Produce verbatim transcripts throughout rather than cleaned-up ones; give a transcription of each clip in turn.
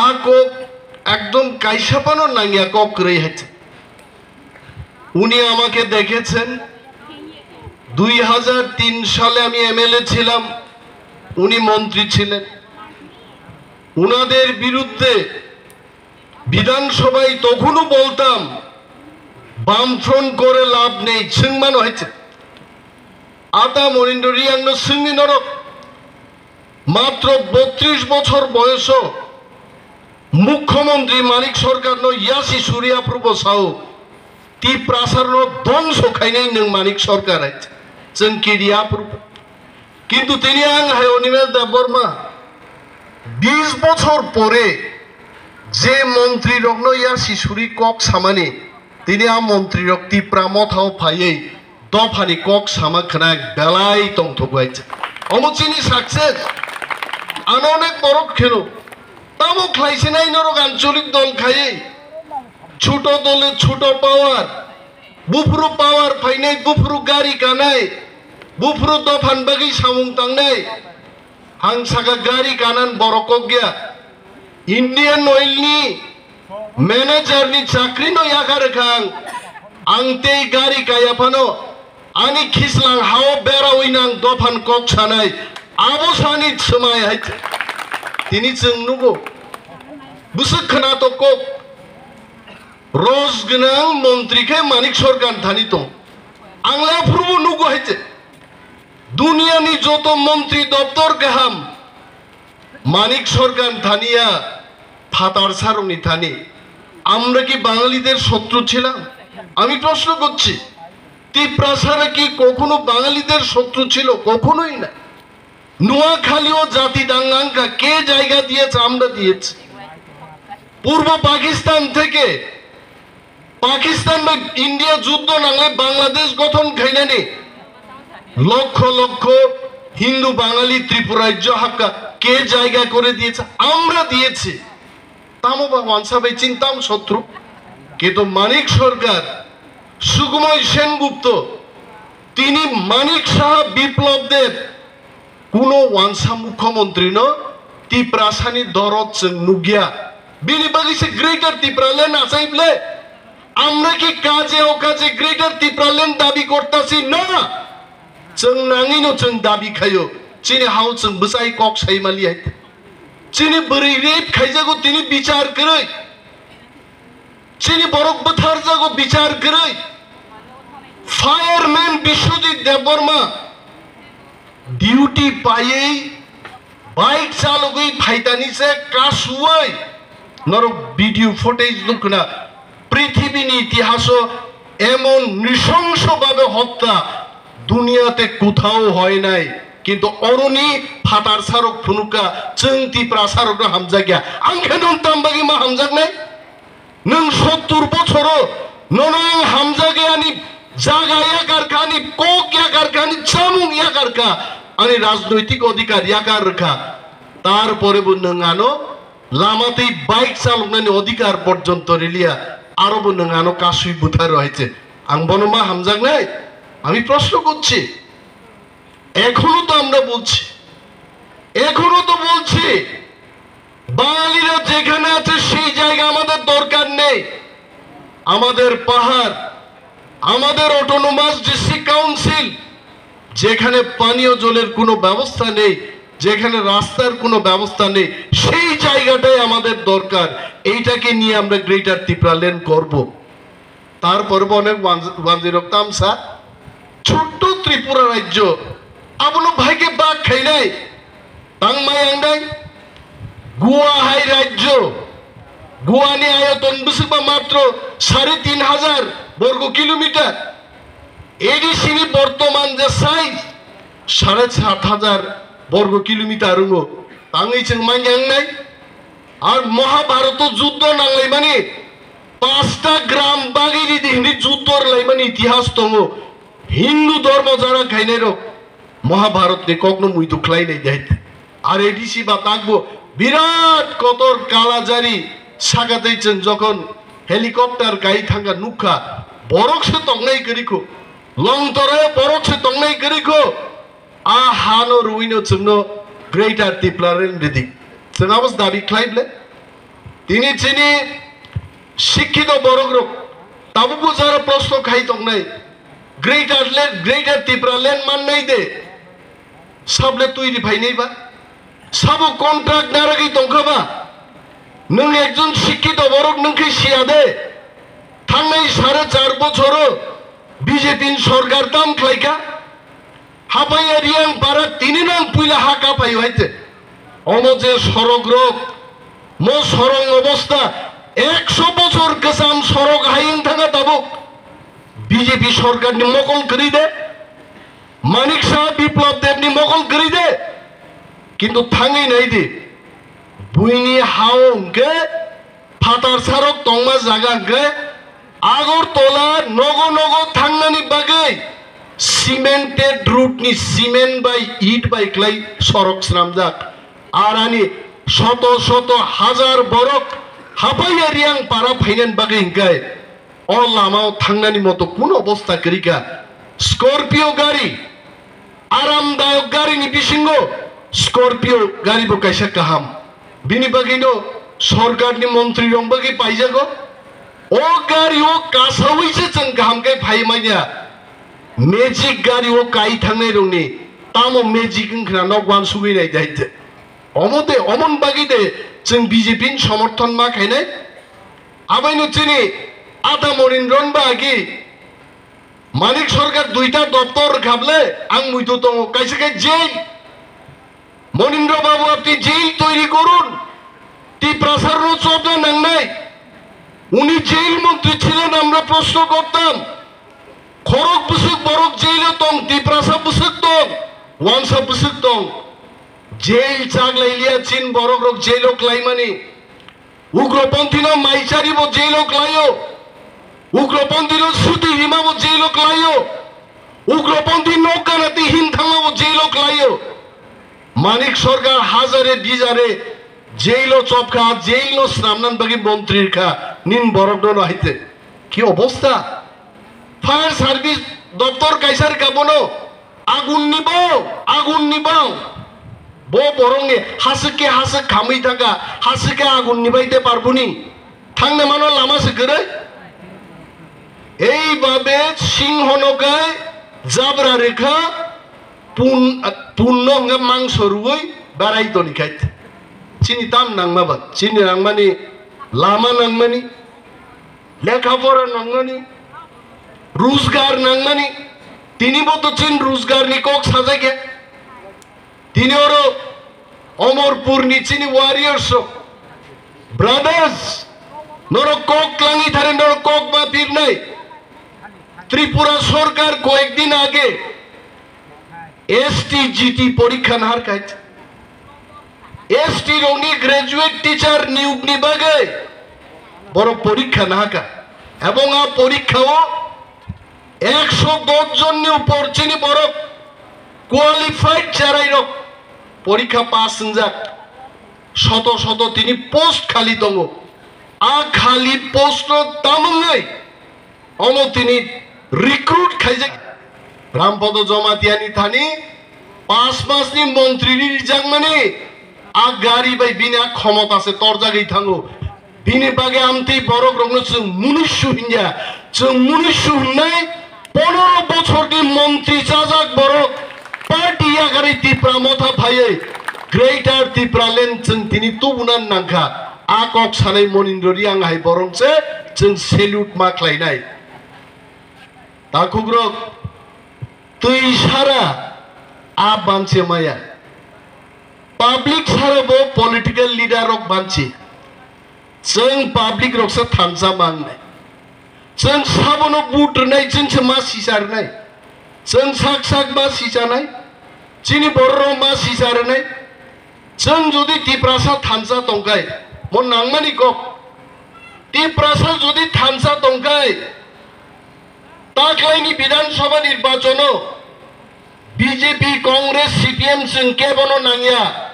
আ কক একদম কাইসাপানো নাঙ্গিয়া কক রই হাইছে। উনি আমাকে দেখেছেন, দুই হাজার তিন সালে আমি এমএলএ ছিলাম, উনি মন্ত্রী ছিলেন। ওনাদের বিরুদ্ধে বিধানসভায় তখনও বলতাম, বামফ্রন্ট করে লাভ নেই, সিংমান হয়েছে। আতা মনিন্দ্র রিয়াংনো সিংনি নরক, মাত্র বত্রিশ বছর বয়সও মুখ্যমন্ত্রী মানিক সরকারনো ইয়াসি সুরিয়া প্রভু সাউ তিপ্রাসারনো ধ্বংস খাইনাই নং মানিক সরকার আছে। চংকি রিয়া প্রভু। কিন্তু তিনি আং হাই অনিমেষ দেববর্মা বিশ বছর পরে যে মন্ত্রী রগ্ন ইয়াসি সুরি কক সামানি, তিনি আ মন্ত্রী রক তিপ্রা মথাও ফাইয়ে dophani kok sama khwna belai tongthok bai. Omo chini success. Ano onek borok kheno. Tamo khlai sinai norok ancholik dol khai. Chuto dole chuto power. Buphuru power phainai, buphuru gari kanai. Buphuru dophan bagwi samung tangnai. Ang saka gari kanan borok kok ya. Indian Oil ni manager ni chakri no yakar kha ang. Ang tei gari kaya phano ani khislang hao berawi nang dophan kok sanai. Abo sani swmai hai. Tini chwng nugo. Bwswk khwna to kok. Roj gwnang montri khe Manik Sorkar thani tong. Ang le aphuru bo nugo hai che. Duniyani joto montri doptor kaham Manik Sorkar thaniya phatar sarokni thani. আমরা কি বাঙালিদের শত্রু ছিলাম? আমি প্রশ্ন করছি, তিপ্রাসারা কি কখনো বাঙালিদের শত্রু ছিল? কখনোই না। নোয়াখালীও জাতি দাঙ্গাঙ্কা কে জায়গা দিয়েছে? আমরা দিয়েছি। পূর্ব পাকিস্তান থেকে পাকিস্তান বা ইন্ডিয়া যুদ্ধ নাঙলে বাংলাদেশ গঠন খাইনানি লক্ষ লক্ষ হিন্দু বাঙালি ত্রিপুরা রাজ্য হাক্কা কে জায়গা করে দিয়েছে? আমরা দিয়েছি। Tamo ba wansa bai chini tam sotru? Kintu Manik Sorkar, Sukumoy Sengupta, tini Manik Saha, Biplab Deb, kuno wansa mukhyamantri no Tiprasani dorot chwng nukya. Bini bagwi se Greater Tipraland achai ble. Amra ki kaje o kaje Greater Tipraland dabi kortasi na? Chwng nangwi no chwng dabi khayo. Chini hao chwng bwsai kok sai mali hai. Chini bwrwi rape khaijago tini bichar kwrwi. Chini borok bwtharjago bichar kwrwi. Fireman Biswajit Debbarma duty paiwi bike chalogwi phaitani se kasuwai norok video footage nukna. Prithibini itihaso emon nrisongso babe hotta duniyate kuthao hoy nai, kintu oroni phatar sarok phunuka chwng Tipra sarokno hamjakya. Ang khe nwng tam bagwi ma hamjaknai? Nwng sottur bochoro nono ang hamjakya, ani jaga yakar kha, ani kok yakar kha, ani chamung yakar kha, ani rajnoitik odhikar yakar kha. Tarpore bo nwng ano lama tei bike chaloknani odhikar porjonto riliya, aro bo nwng ano kasui butharo hai se. Ang bono ma hamjaknai? Ami proshno korchi. Ekhono to amra bolchi, ekhono to bolchi, বাঙালিরা যেখানে আছে সেই জায়গা আমাদের দরকার নেই। আমাদের পাহাড়, আমাদের অটোনোমাস ডিস্ট্রিক্ট কাউন্সিল, যেখানে পানীয় জলের কোনো ব্যবস্থা নেই, যেখানে রাস্তার কোনো ব্যবস্থা নেই, সেই জায়গাটাই আমাদের দরকার। এইটাকে নিয়ে আমরা গ্রেটার তিপ্রাল্যান্ড করব। তারপরে অনেক ওয়ান-, ওয়ানজিরক তামসা, ছোট্ট ত্রিপুরা রাজ্য, abono bhai khe bak khainai, tangmai ang dai, Goa hai rajyo, Goa ni ayoton bwswkba matro sare tin hajar borgo kilometer, A D C ni bortoman je size sare sat hajar borgo kilometer wngo, tangwi chwng manya wngnai. Ar Mahabharoto juddo nanglaimani pasta gram bagwi ridi hwnwi juddo rwlaimani itihas tongo. Hindu dhormo jara khainairok Mahabharotni kokno muitu khlainai de. Ar A D C ba takbo birat kotor kalajari sakatwi chwng jokhon helicopter kai thangkha nukha, borok se tongnai kwrwikho, Longtoraio borok se tongnai kwrwikho. A hano rwino chwngno Greater Tipraland ridi. Chwng abo dabi khlai ble? Tini chini sikkito borok rok tabukbo jara proshno khai tongnai, Greater Land, Greater Tipra Land mannai de, sable twi ri phainai ba? Sabo contract naragwi tongkha ba? Nwng ekjon sikkito borok nwng khe siya de, thangnai sare char bochoro B J P ni sorkar tam khlaikha. Hapaiya Riang para tini nang puila ha kaphai hai te. Omo je sorok rok, mo sorong obostha, ekso bochor kwcham sorok hai wng thanga tabuk. B J P sorkar ni mokol kwrwi de, Manik Saha Biplab Deb ni mokol kwrwi de. Kintu thangwi nai di, buini hao hwnkhe phatar sarok tongma jaga hwnkhe Agartala nogo nogo thangnani bagwi cemented route ni cement bai it bai klai sorok swnamjak. Arani soto soto hajar borok Hapaiya Riang para phainani bagwi hwnkhe o lamao thangnani moto kun obostha kwrwi kha. Scorpio gari, aramdayok garini bisingo Scorpio gari bo kaisa kaham. Bini bagwino sorkarni montrirok bagwi paijago. O gari o kasawi se chwng kaham khe phai manya. Magic gari o kai thangnai rokni tamo magic wngkhna nok wansugwi nai dai de. Omo de, omon bagwi de chwng B J P ni somorthon ma khainai. Abaino chini ata Monindron ba agi Manik Sarkar duita doptor rwkha ble, ang muitu tongo, kaisa khe jail. Monindra Babu, apni jail toiri korun, Tiprasa rw chobna nangnai. Uni jail montri chhilen, amra proshno kortam. Khorok bwswk borok jailo tong, Tiprasa bwswk tong, Wansa bwswk tong. Jail chaglai liya chin borok rok jailo klaimani. Ugroponthino maichari bo jailo klaio. Ugroponthino suti hima bo jailo klaio. Ugroponthi nokana ti hin thangma bo jailo klaio. Manik Sarkar hazare dijare jailo chopkha, jailno swnamnan bagwi montri kha, nin borokno no haite. Ki obostha? Fire service doptor kaisa rwkha bono. Agunni bau, agunni bau. Bo borokni haswk khe haswk khamwi thangkha, haswk khe agunni bai te parbuni. Thangna mano lama se kwrwi. Ei babe singhono khe jabra rwkha, pun, punno hwnkhe mangso rwui berai toni khai. Chini tam nangma ba, chini nangmani lama nangmani. Lekha pora nangmani, rujgar nangmani, tini bo to chin rujgar ni kok sajak ya. Tini oro Omorpur ni chini warriors rok, brothers, norok kok klangi thare norok kok ma pirnai. Tripura Sarkar koyek din age S T G T porikha nahar khai. S T rokni graduate teacher niyokni bagwi borok porikha nahaka. Ebong a porikha o ekso dos jonni upor chini borok qualified cherai rok porikha pass wngjak. Soto soto tini post khali tongo. A khali post no tamungwi Omo tini recruit khaijak. Rampodo Jomatiani thani pas masni montri ni rijakmani a gari bai bini a khomota se torjagwi thango. Bini bagwi amtwi borok rokno chwng munusu hinya. Chwng munusu hinnai ponoro bochorni montri chajak borok party yakarwi Tipra Motha phaiwi Greater Tipraland chwng tini tubuna nangkha. A kok sanai Monindra Riang hai borok se chwng salute ma khlainai. Takhukrok twi sara a banse maya. Public sara bo political leader rok banse. Chwng public rok se thansa mangnai. Chwng sabono vote rwnai, chwng se ma sisa rwnai. Chwng sak sak ma sisa nai. Chini borok rok ma sisa rwnai. Chwng jodi Tiprasa thansa tongkhai, mo nangmani kok. Tiprasa jodi thansa tongkhai, taklaini Bidhan Sabha nirbachono B J P, Congress, C P M chwng kebono nangya.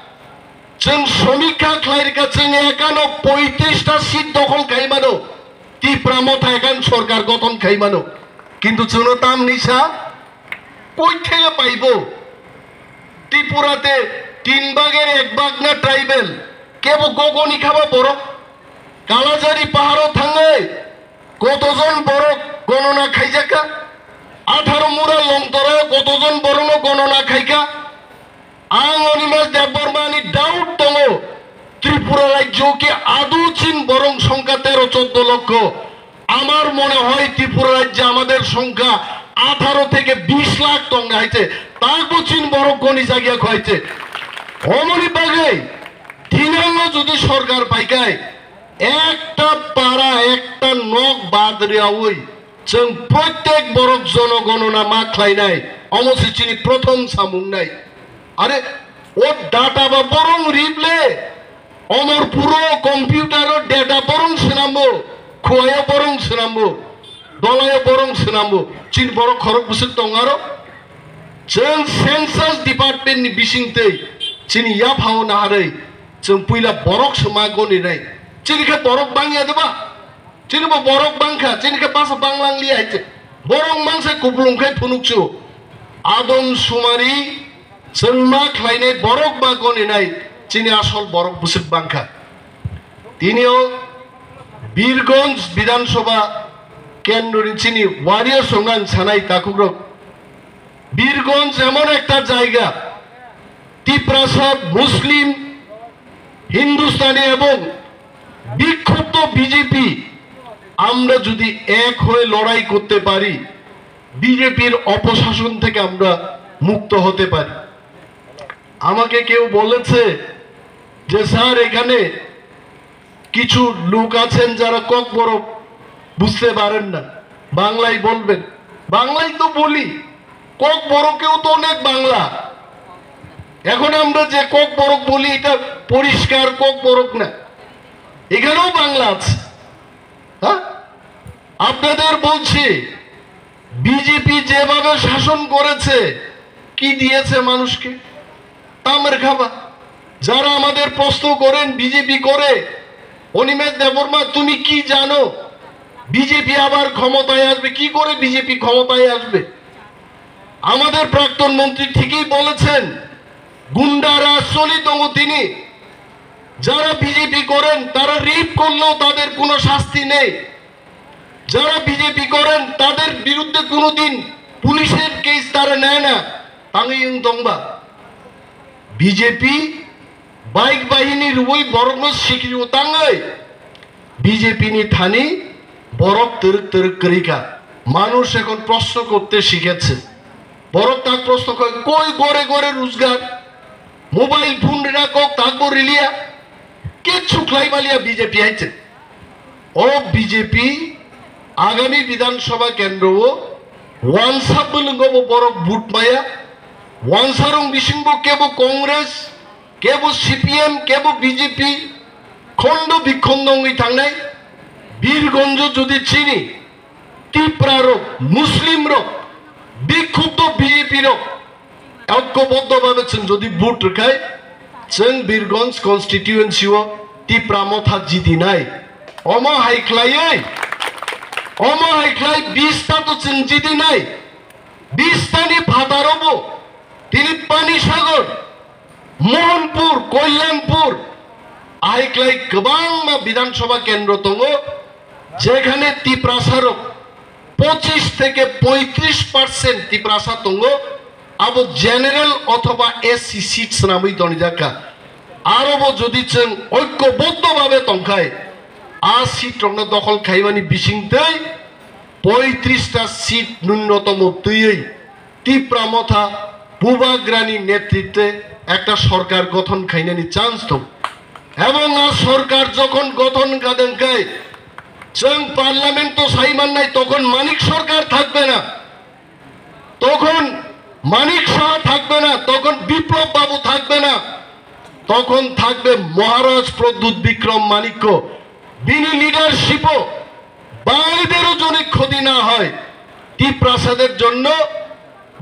Chwng somikha khlai rwkha, chwng ekano poitris ta seat dokhol khai mano. Tipra Motha ekhan sorkar gothon khai mano. Kintu chwngno tamni sa? Koi thaiya paibo? Tripura te tin bhager ek bhag na tribal. Kebo gogoni khaba borok? Kalajari paharo thangwi kotojon borok gonona khaijakha? Atharo mura longtoro kotojon borokno gonona khaikha? Ang Animesh Debbarmani doubt tongo, Tripura rajyo ki adu chin borok songkha tero choddo lokho? আমার মনে হয় ত্রিপুরা রাজ্যে আমাদের সংখ্যা আঠারো থেকে বিশ lakh tongna haiche, takbo chin borok goni jagya kho haiche. Omoni bagwi thinango jodi sorkar paikai, ekta para, ekta nok bad rwyaui chwng protek borok jonogonona ma khlainai, omo se chini prothom samung nai. Are, o data ba borong rible, omor puro computer o data borong swnambo, khuayo borong swnambo, dolayo borong swnambo, chini borok khorok bwswk tong aro. Chwng census department ni bisingtwi chini yaphao naharwi chwng puila borok swma goni nai. Chini khe borok bangya de ba? Chini bo borok bangkha, chini khe basa banglang liya hai. Borok mangsa kupulung khai phunukchu. Adom sumari chwng ma khlainai borok ma goni nai, chini asol borok bwswk bangkha. Tinio Birgonj Bidhan Sabha kendroni chini warriors rokno ang sanai takhukrok. Birganj এমন একটা জায়গা, তিপ্রাসা মুসলিম, হিন্দুস্তানি এবং বিক্ষুব্ধ বিজেপি, আমরা যদি এক হয়ে লড়াই করতে পারি, বিজেপির অপশাসন থেকে আমরা মুক্ত হতে পারি। আমাকে কেউ বলেছে যে, "স্যার, এখানে কিছু লোক আছেন যারা ককবরক বুঝতে পারেন না, বাংলায় বলবেন।" বাংলায় তো বলি, ককবরকেও তো অনেক বাংলা। এখন আমরা যে ককবরক বলি, এটা পরিষ্কার ককবরক না, এখানেও বাংলা আছে। হ্যাঁ, আপনাদের বলছি, বিজেপি যেভাবে শাসন করেছে, কি দিয়েছে মানুষকে? তামের খাবা। যারা আমাদের প্রশ্ন করেন, বিজেপি করে, অনিমেষ দেববর্মা, তুমি কি জানো? বিজেপি আবার ক্ষমতায় আসবে, কি করে বিজেপি ক্ষমতায় আসবে? আমাদের প্রাক্তন মন্ত্রী ঠিকই বলেছেন, গুন্ডা রাজ চলি তঙ্গ তিনি। যারা বিজেপি করেন, তারা রেপ করলেও তাদের কোনো শাস্তি নেই। যারা বিজেপি করেন, তাদের বিরুদ্ধে কোনোদিন পুলিশের কেস তারা নেয় না। Tangwi wng tongba BJP bike বাহিনী রুবই বরকনো সিকিরিও tangwi BJP ni thani borok twrwk twrwk kwrwi kha. মানুষ এখন প্রশ্ন করতে শিখেছে। Borok tak প্রশ্ন করে, কই ঘরে ঘরে রোজগার? Mobile phone rina kok takbo riliya, kichu khlai maliya BJP hai chwng. O BJP আগামী বিধানসভা কেন্দ্র o wansa bwlwngo bo borok vote maya, wansarok bisingbo kebo Congress, kebo CPM, kebo BJP, khondo bikhondo wngwi thangnai. Birganj যদি চিনি, তিপ্রারক, মুসলিমরক, বিক্ষুব্ধ বিজেপিরক ঐক্যবদ্ধভাবে chwng যদি vote rwkhai, chwng Birganj constituency o Tipra Motha jidinai. Omo hai khlaiwi, omo hai khlai bista to chwng jidinai. Bistani phataro bo tini Panisagar, Mohanpur, Kalyanpur, ahai khlai kwbangma Bidhan Sabha kendro tongo, jekhane Tiprasarok পঁচিশ থেকে পঁয়ত্রিশ percent Tiprasa tongo, abo general othoba SC seat swnamwi tonijak kha. Aro bo jodi chwng oikoboddo babe tongkhai, a seat rokno dokhol khaimani bisingtwi পঁয়ত্রিশটা seat ন্যূনতম twiwi Tipra Motha Bubagrani netritwe ekta sorkar gothon khainani chance tong. Ebong a sorkar jokhon gothon gadengkhai, chwng parliament o sai mannai, tokhon Manik sorkar thakbe na, tokhon Manik Saha thakbe na, tokhon Biplab Babu thakbe na, tokhon thakbe Maharaj Pradyut Bikram Manikko. Bini leadership o বাঙালিদেরও যদি ক্ষতি না হয়, তিপ্রাসাদের জন্য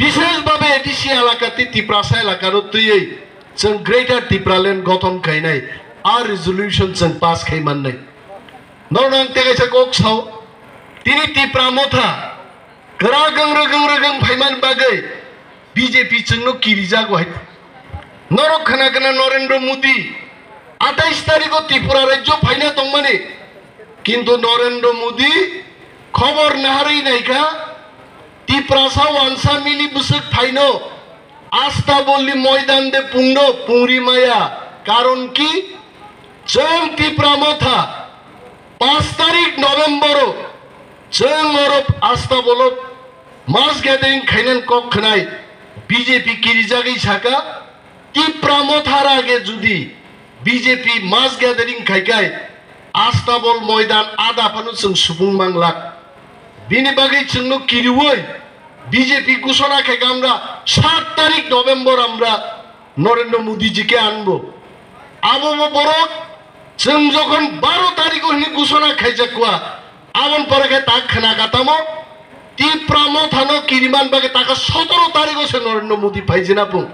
বিশেষভাবে এডিসি এলাকাতে তিপ্রাসা এলাকারও তৈরি chwng Greater Tipraland gothon khainai, a resolution chwng pass khai mannai. Norok ang tegaisa kok sao, tini Tipra Motha kwrak wng rwgwng rwgwng phaimani bagwi B J P chwngno kirijago hai. Norok khna khna Narendra Modi atais tarikho Tripura rajyo phaina tongmani, Kintu Narendra Modi khobor naharwi naikha, Tiprasa wansa mili bwswk phaino Astabolni moidan de pungno pungri maya. Karon ki? Chwng Tipra Motha pas tarik November o chwng oro Astabolo mass gathering khainan kok khwnai B J P kirijagwi saka, Tipra Motha rage judi B J P mass gathering khaikai Astabol moidan ada phano chwng subung manglak. Bini bagwi chwngno kiriwi B J P gusona khaikha amra sat tarik November amra Narendra Modi ji ke anbo. Abo bo borok chwng jokhon baro tariko hini gusona khaijakwa, abon pore khe tak khna katamo Tipra Mothano kiriman bagwi taka sotoro tariko se Narendra Modi phaijina pung.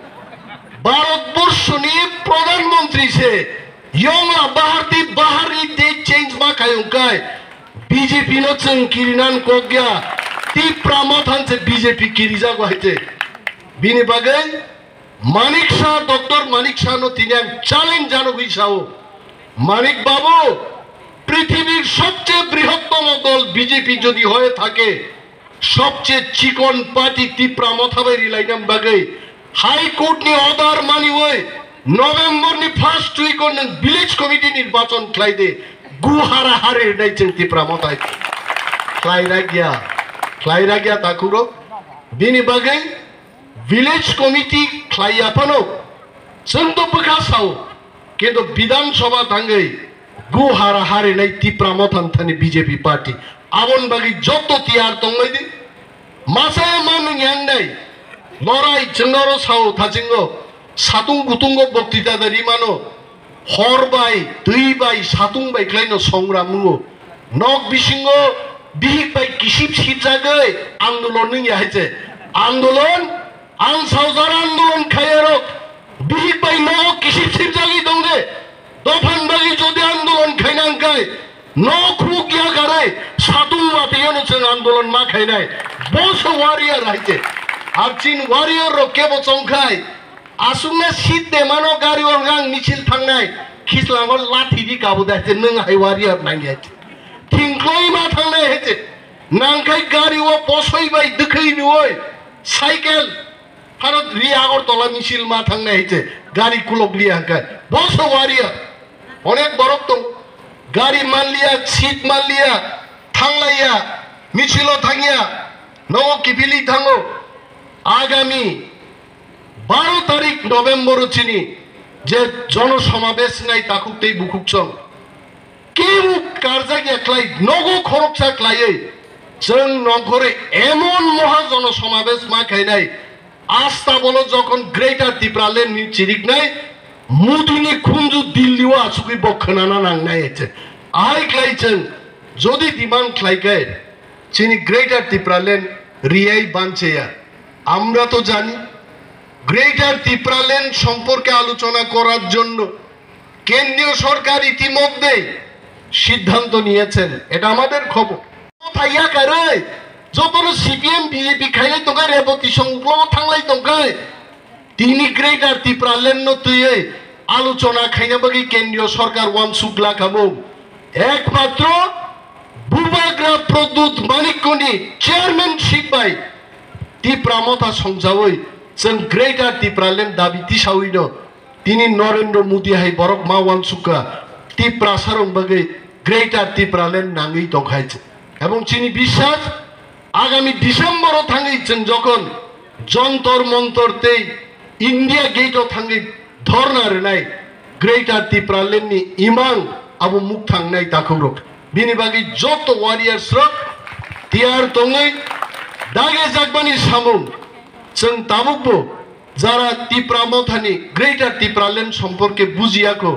Bharat Borshoni Pradhan Mantri se yongla bahar ti bahar ni date change ma khayung kai B J P no chwng kirinan kokya. Tipra Mothan se B J P kirijago haite. Bini bagwi Manik Shah, Doctor Manik Shah no tini ang challenge janogwi sao, Manik Babu, পৃথিবীর সবচেয়ে বৃহত্তম দল বিজেপি যদি হয়ে থাকে, সবচেয়ে চিকন পার্টি তিপ্রা মথা bai rilainam bagwi High Court ni order maniwi November ni first week o nwng village committee nirbachon khlai de, gu hara hari rwnai chwng Tipra Mothai. Khlai ragya, khlai ragya takhuro. Bini bagwi village committee khlaiya phano chwng to bwkha sao, kintu Bidhan Sabha thangwi gu hara harinai Tipra Motham thani B J P party. Abon bagwi joto tiyar tongbai di. Masa manung yang nai. Lorai chwng oro sao thachingo. Satung kutungo boktita da rimano. Hor bai, twi bai, satung bai khlaino songram wngo. Nok bisingo bihik bai kisip sipjagwi andolon wngya hai se. Andolon, ang saojar andolon khaiyarok bihik bai nogo kisip sipjagwi tong de. Dophan bagwi jodi andolon khaina wngkhai, nok huk ya garai, satung watwi yano chwng andolon ma khainai. Bo se warrior hai se. Ar chin warrior rok kebo chongkhai, Aswkna seat de mano gari o hwnka ang misil thangnai, Khichlango lathi di kabo de, hete nwng hai warrior nangya. Thingkloi ma thangnai hete, nangkhai gari o posoi bai dwkhwi nuoi, cycle, phano ri Agartala misil ma thangnai hete, gari kulok liya hwnka, bo se warrior. Onek borok tong, gari manliya, seat manliya, thanglaiya, misil o thangya, nogo kiphilwi thango. Agami baro tarik November o chini je jono somabesh nai takhuk tei bukhuk chwng. Kebo karjak ya khlai nogo khoroksa khlaiwi chwng nongkhorwi emon moha jono somabesh ma khainai. Asta bolo jokhon Greater Tipraland ni chiriknai Modi ni khunju Delhi o achugwi bo khwnana nangnai se. Ahai khlai chwng jodi demand khlai khe chini Greater Tipraland riyai bancheya. আমরা তো জানি, গ্রেটার তিপ্রাল্যান্ড সম্পর্কে আলোচনা করার জন্য কেন্দ্রীয় সরকার ইতিমধ্যে সিদ্ধান্ত নিয়েছেন, এটা আমাদের খবর। Thaiya karwi, jotono C P M B J P khailai tongkha, Reboti song uklogo thanglai tongkha. Tini Greater Tipraland no twiwi alochona khaina bagwi kendriyo sorkar uansuk glak hamung. Ekmatro Bubagra Pradyut Manikyani chairmanship bai Tipra Motha songjawi chwng Greater Tipraland dabi tisawino tini Narendra Modi hai borok ma uansukha Tiprasarok bagwi Greater Tipraland nangwi tongkhai. Ebong chini biswas Agami December o thangwi chwng jokhon Jontor Montor tei India Gate o thangwi dhorna rwnai Greater Tipraland ni imang abo mukthang nai takhukrok. Bini bagwi joto warriors rok tiyar tongwi dage jakmani samung chwng tabukbo Jara Tipra Mothani Greater Tipraland সম্পর্কে বুঝিয়াখো,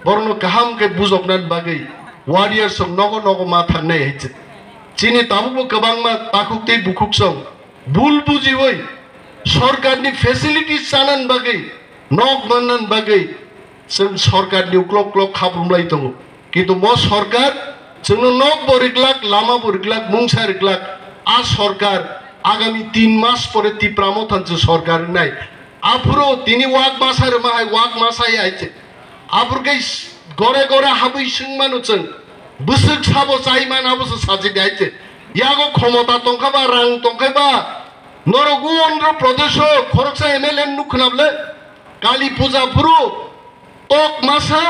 borokno kaham khe bujoknani bagwi warriors rok nogo nogo ma thangnai hai se. Chini tabukbo kwbangma takhuk tei bukhuk song bul bujiwi sorkarni facilities chanani bagwi, nok mannani bagwi chwng sorkarni uklok uklok khaprumlai tongo. Kintu mo sorkar chwngno nok bo riklak, lama bo riklak, mungsa riklak. A sorkar agami tin mas pore Tipra Motha ni sorkar wngnai. Aphuru tini wak masa rwma hai, wak masa ya hai se. Aphuru khe gore gore habwi swngmano chwng. Bwswk sabo chai man abo se sachi dai che. Yago khomota tongkha ba, rang tongkha ba, norok o Andhra Pradesh o khoroksa M L A nuk khna bwle. Kali puja phuru tok masa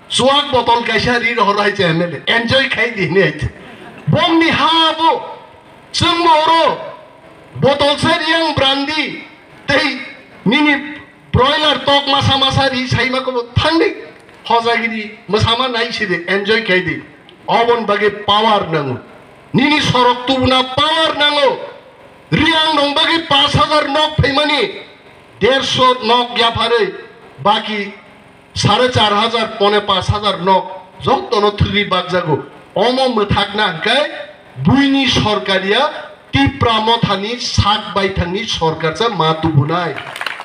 chuak botol kaisa ri rohor hai che M L A. Enjoy khai di hinwi hai che. Bomni ha abo. Chwngbo oro botol se riyang brandi tei nini broiler tok masa masa ri saima kobo thangdi. Hojagiri mwsama nai sidi, enjoy khai di. Obon bagwi power nango. Nini sorok tubuna power nango. Riyang nong bagwi pash hajar nok phaimani, derso nok yapharwi baki sare char hajar pone pash hajar nok jotono thwgwi bakjago. Omo mwthakna hwnkhe buini sorkar ya, Tipra Mothani sak baithangni sorkar cha ma tubunai.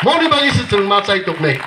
Moni bagwi se chwng ma chai toknai.